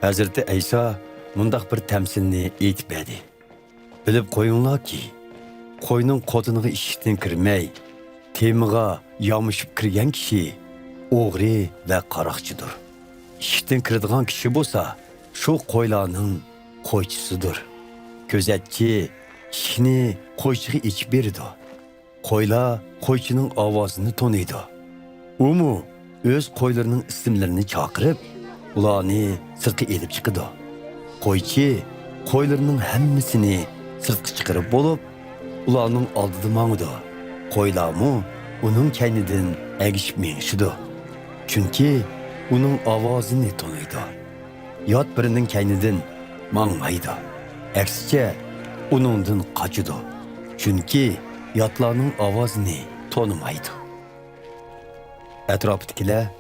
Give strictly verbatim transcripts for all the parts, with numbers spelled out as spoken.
ھەزرىتى ئەيسا مۇنداق بىر تەمسىلنى ئېيتىپ بەردى: بىلىپ قويۇڭلاركى، قوينىڭ قوتىنىغا ئىشىكتىن كىرمەي، تېمىغا يامىشىپ كىرگەن كىشى ئوغرى ۋە قاراقچىدۇر. ئىشىكتىن كىرىدىغان كىشى بولسا، شۇ قويلارنىڭ قويچىسىدۇر. كۆزەتچى ئىشىكنى قويچىغا ئېچىپ بېرىدۇ. قويلار قويچىنىڭ ئاۋازىنى تونۇيدۇ. ئۇمۇ ئۆز قويلىرىنىڭ ئىسىملىرىنى چاقىرىپ، ئۇلارنى سىرتقا ئېلىپ چىقىدۇ. قويچى قويلىرىنىڭ ھەممىسىنى سىرتقا چىقىرىپ بولۇپ، ئۇلارنىڭ ئالدىدا ماڭىدۇ. قويلارمۇ ئۇنىڭ كەينىدىن ئەگىشىپ مېڭىشىدۇ. چۈنكى ئۇنىڭ ئاۋازىنى تونۇيدۇ. يات بىرىنىڭ كەينىدىن ماڭمايدۇ. ئەكسىچە، ئۇنىڭدىن قاچىدۇ. چۈنكى ياتلارنىڭ ئاۋازىنى تونۇمايدۇ. ئەتراپىدىكىلەر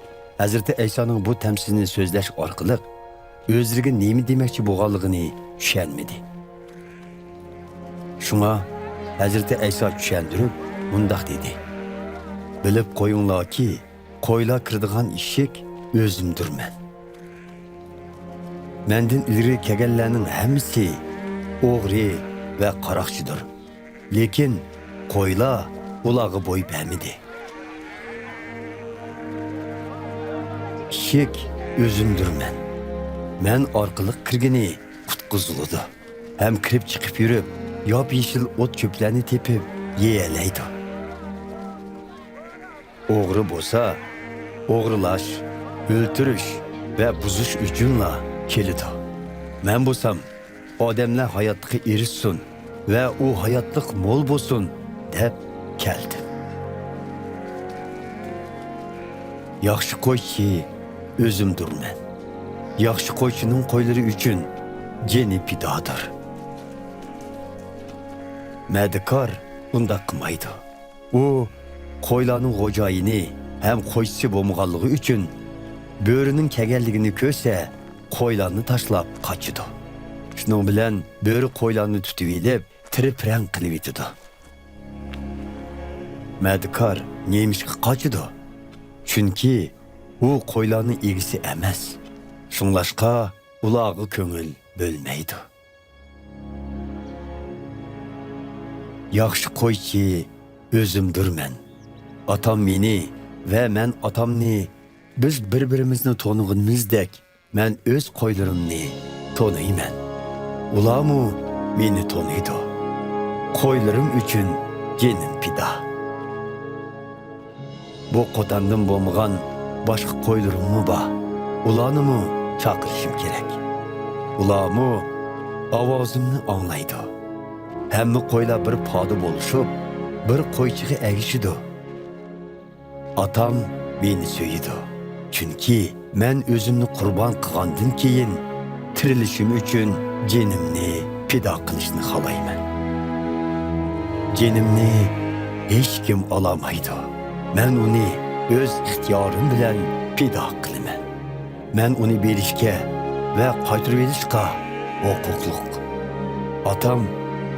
ھەزرىتى ئەيسانىڭ بۇ تەمسىلنى سۆزلەش ئارقىلىق ئۆزلىرىگە نېمە دېمەكچى بولغانلىقىنى چۈشەنمىدى. شۇڭا ھەزرىتى ئەيسا چۈشەندۈرۈپ مۇنداق دېدى: بىلىپ قويۇڭلاركى، قويلار كىرىدىغان ئىشىك ئۆزۈمدۈرمەن. مەندىن ئىلگىرى كەلگەنلەرنىڭ ھەممىسى ئوغرى ۋە قاراقچىدۇر. لېكىن قويلار ئۇلارغا بوي بەرمىدى. ئىشىك ئۆزۈمدۈرمەن. مەن ئارقىلىق كىرگىنى قۇتقۇزۇلىدۇ ھەم كىرىپ چىقىپ يۈرۈپ، ياپيېشىل ئوت-چۆپلەرنى تېپىپ يېيەلەيدۇ. ئوغرى بولسا، ئوغرىلاش، ئۆلتۈرۈش ۋە بۇزۇش ئۈچۈنلا كېلىدۇ. مەن بولسام، ئادەملەر ھاياتلىققا ئېرىشسۇن ۋە ئۇ ھاياتلىق مول بولسۇن، دەپ كەلدىم. ياخشى قويچى ئۆزۈمدۇرمەن. ياخشى قويچىنىڭ قويلىرى ئۈچۈن جېنى پىدادۇر. مەدىكار ئۇنداق قىلمايدۇ. ئۇ قويلارنىڭ خوجايىنى ھەم قويچىسى بولمىغانلىقى ئۈچۈن، بۆرىنىڭ كەلگەنلىكىنى كۆرسە، قويلارنى تاشلاپ قاچىدۇ. شۇنىڭ بىلەن بۆرە قويلارنى تۇتۇۋېلىپ، تىرە-پىرەڭ قىلىۋېتىدۇ. مەدىكار نېمىشقا قاچىدۇ؟ چۈنكى ئۇ قويلارنىڭ ئىگىسى ئەمەس. شۇڭلاشقا ئۇلارغا كۆڭۈل بۆلمەيدۇ. ياخشى قويچى ئۆزۈمدۇرمەن. ئاتام مېنى ۋە مەن ئاتامنى، بىز بىر-بىرىمىزنى تونۇغىنىمىزدەك، مەن ئۆز قويلىرىمنى تونۇيمەن. ئۇلارمۇ مېنى تونۇيدۇ. قويلىرىم ئۈچۈن جېنىم پىدا. بۇ قوتاندىن بولمىغان باشقا قويلىرىممۇ بار. ئۇلارنىمۇ چاقىرىشىم كېرەك. ئۇلارمۇ ئاۋازىمنى ئاڭلايدۇ. ھەممە قويلار بىر پادا بولۇشۇپ، بىر قويچىغا ئەگىشىدۇ. ئاتام مېنى سۆيىدۇ، چۈنكى مەن ئۆزۈمنى قۇربان قىلغاندىن كېيىن، تىرىلىشىم ئۈچۈن جېنىمنى پىدا قىلىشنى خالايمەن. جېنىمنى ھېچكىم ئالالمايدۇ. مەن ئۇنى ئۆز ئىختىيارىم بىلەن پىدا قىلىمەن. مەن ئۇنى بېرىشكە ۋە قايتۇرۇۋېلىشقا ھوقۇقلۇق. ئاتام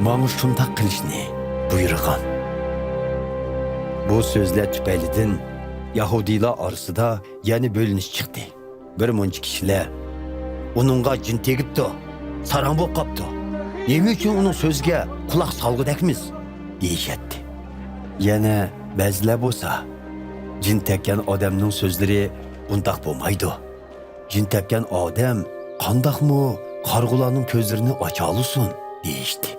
ماڭا شۇنداق قىلىشنى بۇيرۇغان. بۇ سۆزلەر تۈپەيلىدىن يەھۇدىيلار ئارىسىدا يەنە بۆلۈنۈش چىقتى. بىر مۇنچە كىشىلەر، «ئۇنىڭغا جىن تېگىپتۇ، ساراڭ بولۇپ قاپتۇ. نېمە ئۈچۈن ئۇنىڭ سۆزىگە قۇلاق سالغۇدەكمىز؟» دېيىشەتتى. يەنە بەزىلەر بولسا، «جىن تەگكەن ئادەمنىڭ سۆزلىرى ئۇنداق بولمايدۇ. جىن تەگكەن ئادەم قانداقمۇ قارىغۇلارنىڭ كۆزلىرىنى ئاچالىسۇن؟» دېيىشتى.